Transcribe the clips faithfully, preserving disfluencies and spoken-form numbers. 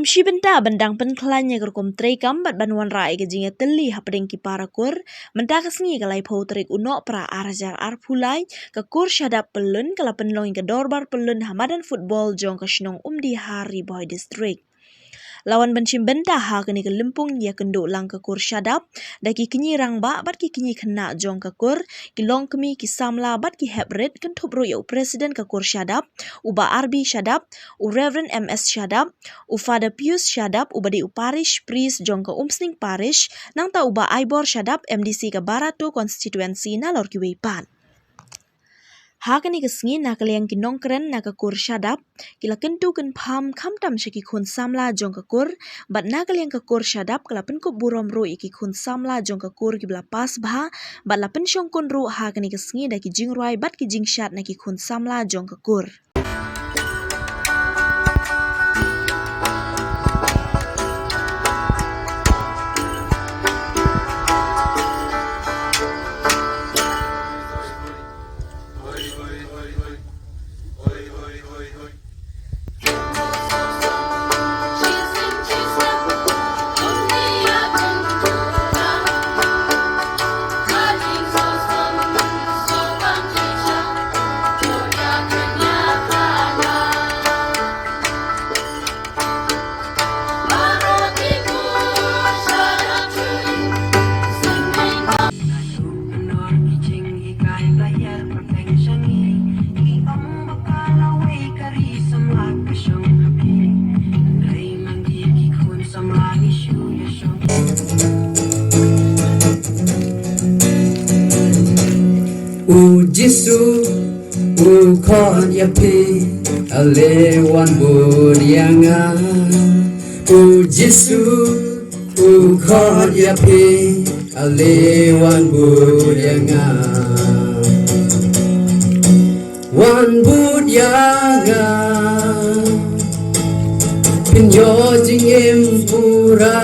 Shi bynta ban dang pynkhlaiñ ïa ka rukom treikam bad ban wanrah ïa ka jingïatylli hapdeng ki para kur, mynta ka sngi ka laiphew tarik u Nohprah ar hajar arphew lai, ka kur Shadap Pyllun ka la pynlong ïa ka dorbar pyllun ha madan football jong ka shnong Umdihar, Ri Bhoi District. La wan ban shim bynta ha kane ka lympung ïakynduh lang ka kur Shadap da ki kñi rangbah bad ki kñi khynnah jong ka kur, ki longkmie, ki samla bad ki heprit, kynthup ruh ïa u president ka kur Shadap, u Bah R B Shadap, u Reverend M S Shadap, u Father Pius Shadap uba dei u parish priest jong ka Umsning Parish, nangta u Bah Aibor Shadap, M D C ka Barato constituency, nalor kiwei pat. Ha kane ka sngi, na ka liang ki nongkren na ka kur Shadap ki la kyntu kynpham khamtam sha ki khun samla jong ka kur, bad na ka liang ka kur Shadap ka la pynkup burom ruh ïa ki khun samla jong ka kur kiba la pass bha, bad la pynshongkun ruh ha kane ka sngi da ki jingrwai bad ki jingshad na ki khun samla jong ka kur. U Jisu u khot ïa phi, ale wan bud ïa nga. U Jisu u khot ïa phi, ale wan bud ïa nga. Wan bud ïa nga, phin ïoh jingim pura.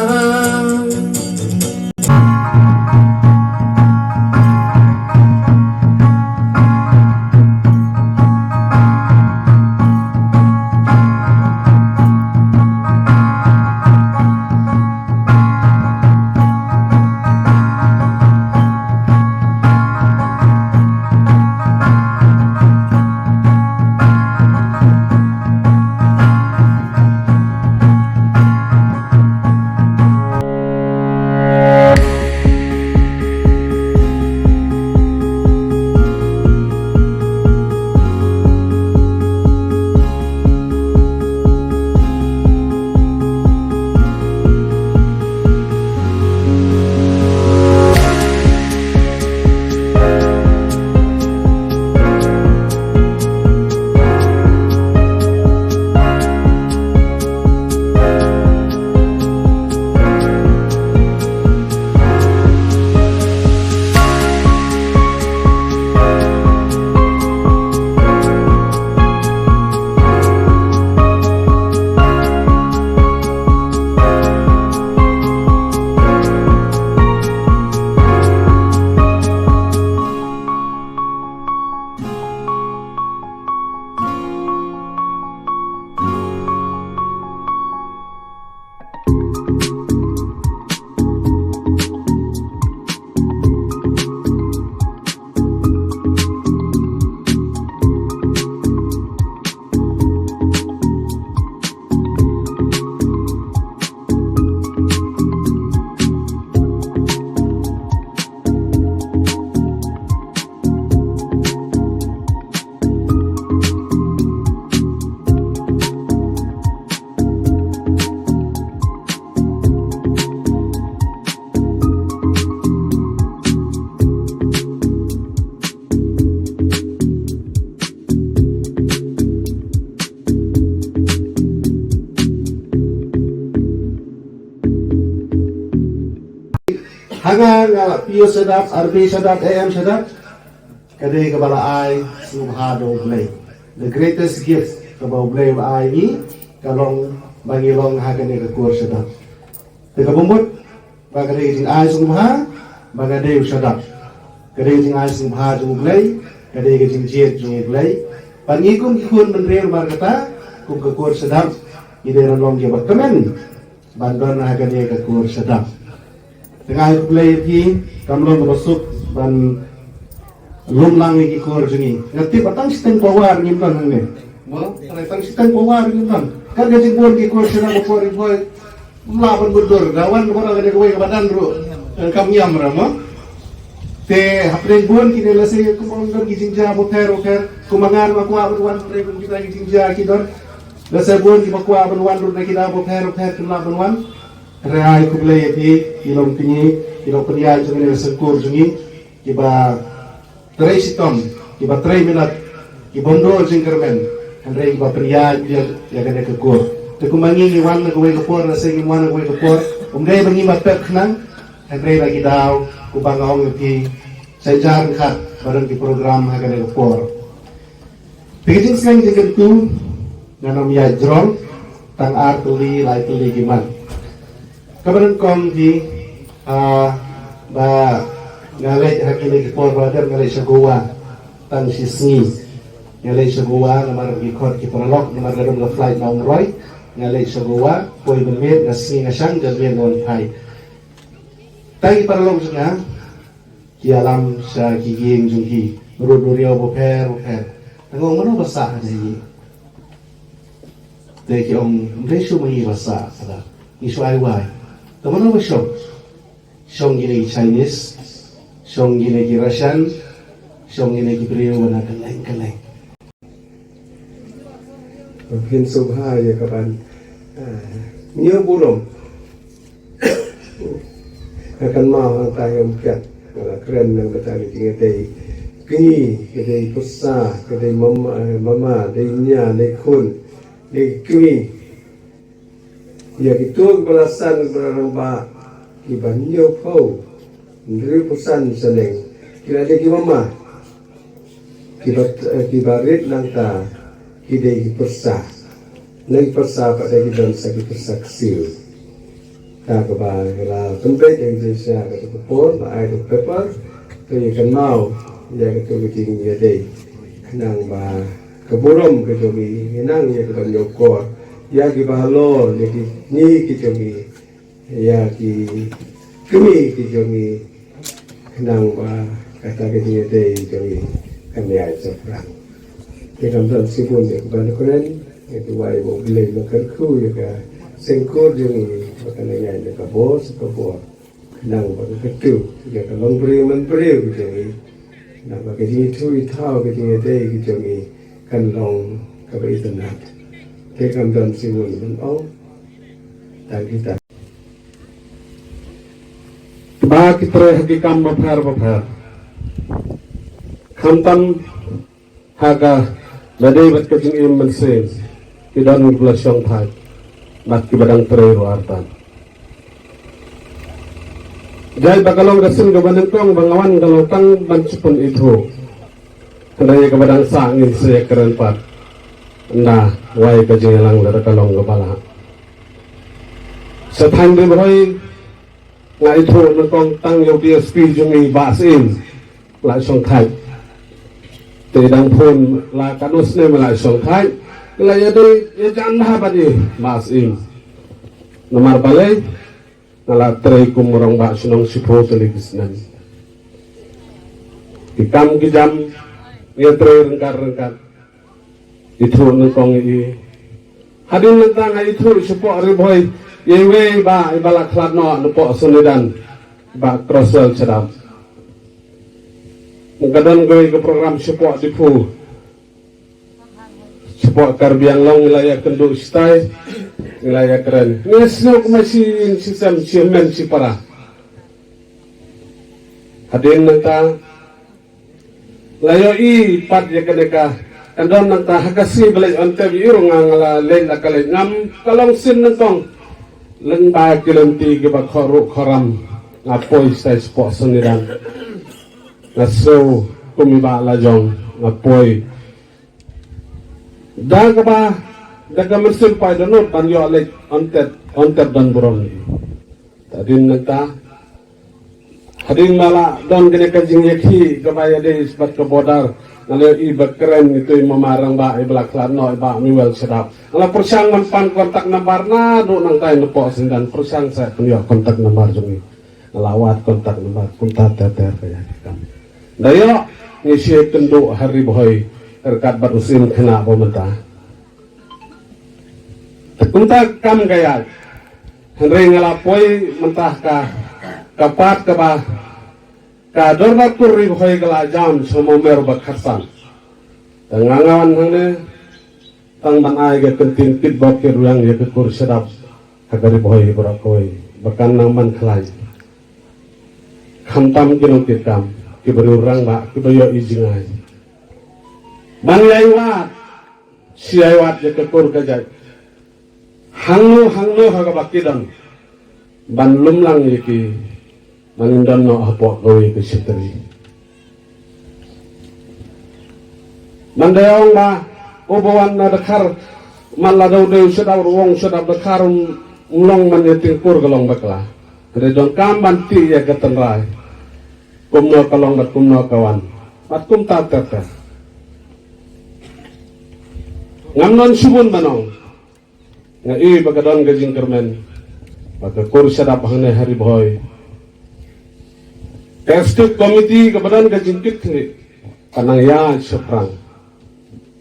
Ha nga, nga P O Shadap, R B Shadap, A M Shadap, ka dei kaba la ai sngewbha da U Blei. The greatest gift kaba U Blei u la ai ngi, ka long ba ngi long ha kane ka kur Shadap. Te kaba mut ba ka dei ka jingai sngewbha ba nga dei u Shadap. Ka dei ka jingai sngewbha jong U Blei, ka dei ka jingjied jong U Blei. Bad ngi kum ki khun bynriew namar kata, kum ka kur Shadap, Ki dei ban long kiba kmen ban don ha kane ka kur sha dap. Te nga ai khublei ïa phi, kam long kaba suk ban lum lang ïa ki kur jong ngi. Nga tip ba tang shiteng power ngim don hangne. Mo, tang shiteng power ngim don. Kat ka jingbun ki kur sha dap, ka por ri bhoi, ym lah ban mutdur, da wan kaba ong kane kawei kaba don ruh, eh, kam ngiam ra mo. Te hapdeng bun kine lehse kum ong don ki jingjia bapher bapher, kum ma nga ma kwah ban wan hapdeng kum kita ki jingjia ki don. Lehse bun kiba kwah ban wan ruh na ki daw bapher bapher kim lah ban wan. Hynrei ai khublei ïa phi, ki longkñi, ki longpynïaid jong kane ka seng kur jong ngi, kiba trei shitom, kiba trei minot, ki bym duh jingkyrmen, hynrei kiba pynïaid ïa, ïa kane ka kur. Te kumba ngi ngi wan na kawei ka por, lehse ngim wan na kawei ka por, ym dei ba ngi ma pep khnang, hynrei la ki daw, kumba nga ong ïa phi, sa jar ryngkat ba don ki program ha kane ka por. Te ka jingsneng jingkyntu, ngan ym ïaid jrong tang ar tylli, lai tylli ki mat. Kaba nyngkong hi, ah, ba nga leit ha kine ki por ba dep nga leit sha Goa tang shi sngi. Nga leit sha Goa namar ki khot ki paralok, namar ka don ka flight na Umroi. Nga leit sha Goa, poi mynmiet, nga sngi nga shang, janmiet nga wan phai. Tang ki paralok jong nga, ki ïalam sha ki ïing jong ki, ruh duriaw bapher bapher. Nga ong, mano ba sah ha ïing? Te ki ong, ym dei shuh ma ngi ba sah, ngi shu ai wai. Te mano ba shong? Shong kine ki Chinese, shong kine ki Russian, shong kine ki briew ba na kylleng kylleng. Phin sngewbha ïa ka ban, ah, ñiew burom. Nga kynmaw hangta ïa u Mpiat, nga la kren na kata ka jingïadei. Kñi, ka dei pyrsa, ka dei mama, eh, mama, dei nia, dei khun, dei kmie. Ïa kito kiba la san, kiba la rangbah, kiba hynñiewphew, hynriewphew san shaneng, ki la dei ki mama. Kiba, eh, kiba rit nangta, ki dei ki pyrsa. Na ki pyrsa pat dei ki don sa ki pyrsa ksiew. Ka kaba nga la pynbeit ïa ka jingshisha ha kato ka por, la ai da ka paper, to ïa kynmaw ïa kato ka jingïadei. Khnang ba ka burom ka jong ngi, ngi nang ïa ka ban ñiewkor ïa kiba halor, ïa ki kñi ki jong ngi, ïa ki kmie ki jong ngi, khnang ba kata ka jingïadei jong ngi kan ïaid shaphrang. Te kam don shibun ïa ka ban kren, ïa ka wai ba U Blei un kyrkhu ïa ka seng kur jong ngi, ba kan ïaid da ka bor sha ka bor. Khnang ba ka kyntu ïa ka longbriew manbriew ka jong ngi, khnang ba ka jingithuh ithaw, ka jingïadei ka jong ngi kan long kaba itynnad. Te kam don shibun ban ong. Tang kita ba ki trei ha ki kam bapher bapher, khamtam ha ka ba dei bad ka jingim mynsiem, ki don kiba la shongthait bad kiba dang trei ruh artat. Jai ba ka long ka sien kaba nyngkong ba nga wan, ka long tang ban shu pynithuh. Hynrei kaba dang sah ngin sa ïakren pat, ynda wai ka jingïalang lada ka long kaba lah. Sha thaiñ Ri Bhoi nga ithuh nyngkong tang ïa u D S P jong ngi, Bah Syiem, la shongthait. Te dang phone la katno snem la shongthait. La ïadei ïajan bha bad i Bah Syiem. Namar balei? Nga la trei kum rangbah shnong shiphew tylli ki snem. Ki kam ki jam ngi ïatrei ryngkat ryngkat. Ithuh nyngkong i. Hadien nangta nga ithuh shapoh Ri Bhoi, iwei i bah iba la khlad noh napoh Sonidan, Bah Crosswell Shadap. Ka don kawei ka program shapoh Diphu, shapoh Karbi Anglong, ngi la ïakynduh shatai, ngi la ïakren. Ngi sngew kumba shi, shi sem, shi hynmen, shi para. Hadien nangta la ïohi pat ïa kane ka, kan don nangta ha ka sngi ba leit on tep ïa i ruh nga, nga la leit la ka leit ngam, ka long sien nyngkong. Lyngba ki lynti kiba khor ruh khor ram, nga poi shatai shapoh Sonidan. Nga sngew kum i bah la jong, nga poi da kaba, da ka mynsiem paid dohnud ban ïoh leit on tep, on tep don burom. Hadien nangta Hadien ba la don kane ka jingïakhih kaba ïadei bad ka border, nga la ïohi ba kren ïa uto i mama rangbah i ba la khlad noh, i Bah Mewel Shadap. Nga la pyrshang ban pan contact number naduh nangtai napoh syndon, pyrshang sa pynïoh contact number jong i. Nga la wad contact number, kumta ter ter ka ïa ki kam. Da ïoh ngi shim kynduh ha Ri Bhoi ryngkat bad u Syiem Khynnah ba mynta. Te kumta kam ka ïaid. Hynrei nga la poi mynta ka, ka part kaba ka dorbar kur Ri Bhoi ka la jam sha Mawmer ba khatsan. Te nga nga wan hangne tang ban ai ka kyntien kitbok kitrwiang ïa ka kur Shadap ha ka Ri Bhoi baroh kawei ba kan nang man khlaiñ. Khamtam ki nongkitkam, ki briew rangbah, ki ba ïohi jingai. Ban ïai wad, shi ïai wad ïa ka kur ka jait. Hangno hangno ha kaba ki don ban lum lang ïa ki, ban ym don noh hapoh kawei ka shatri. Ban da ong ba u ba wan na Dkhar, man la dau dei u Shadap ruh u ong Shadap Dkhar, um long man ïa tyngkur ka long bakla. Hynrei donkam ban tih ïa ka tynrai, kumno ka long bad kumno ka wan, bad kumta ter ter. Ngam don shibun ban ong. Nga i ba ka don ka jingkyrmen ba ka kur Shadap hangne ha Ri Bhoi. Ka executive committee kaba don ka jingkit khlieh ka nang ïaid shaphrang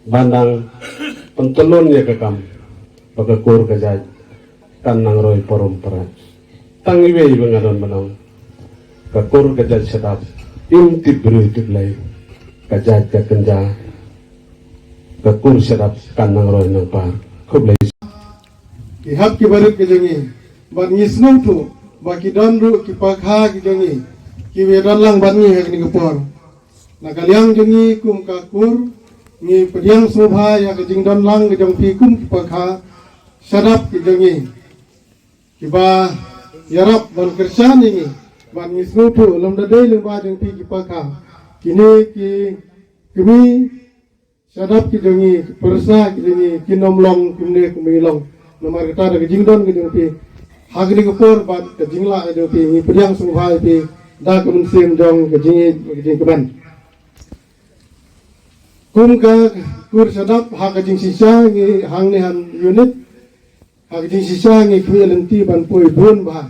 ban nang pyntylun ïa ka kam ba ka kur ka jait kan nang roi parom para. Tang iwei ba nga don ban ong. Ka kur ka jait Shadap im tip briew tip Blei. Ka jait ka kynja, ka kur Shadap kan nang roi nang par. Khublei. Ki hap ki barit ki jong ngi, bad ngi sngewthuh ba ki don ruh ki pakha ki jong ngi kiba ïadon lang bad ngi ha kane ka por. Na ka liang jong ngi kum ka kur, ngi pdiang sngewbha ïa ka jingdon lang ka jong phi kum ki pakha Shadap ki jong ngi, kiba ïarap ban kyrshan ïa ngi. Bad ngi sngewthuh lymda dei lyngba jong phi ki pakha, kine ki kmie Shadap ki jong ngi, ki pyrsa ki jong ngi, kin ym long kumne kumba ngi long. Namar kata da ka jingdon ka jong phi ha kane ka por bad ka jinglah ka jong phi, ngi pdiang sngewbha ïa phi da ka mynsiem jong ka jingïeit bad ka jingkmen. Kum ka kur Shadap ha ka jingshisha ngi hangne ha unit, ha ka jingshisha ngi khmih lynti ban poi bun bha.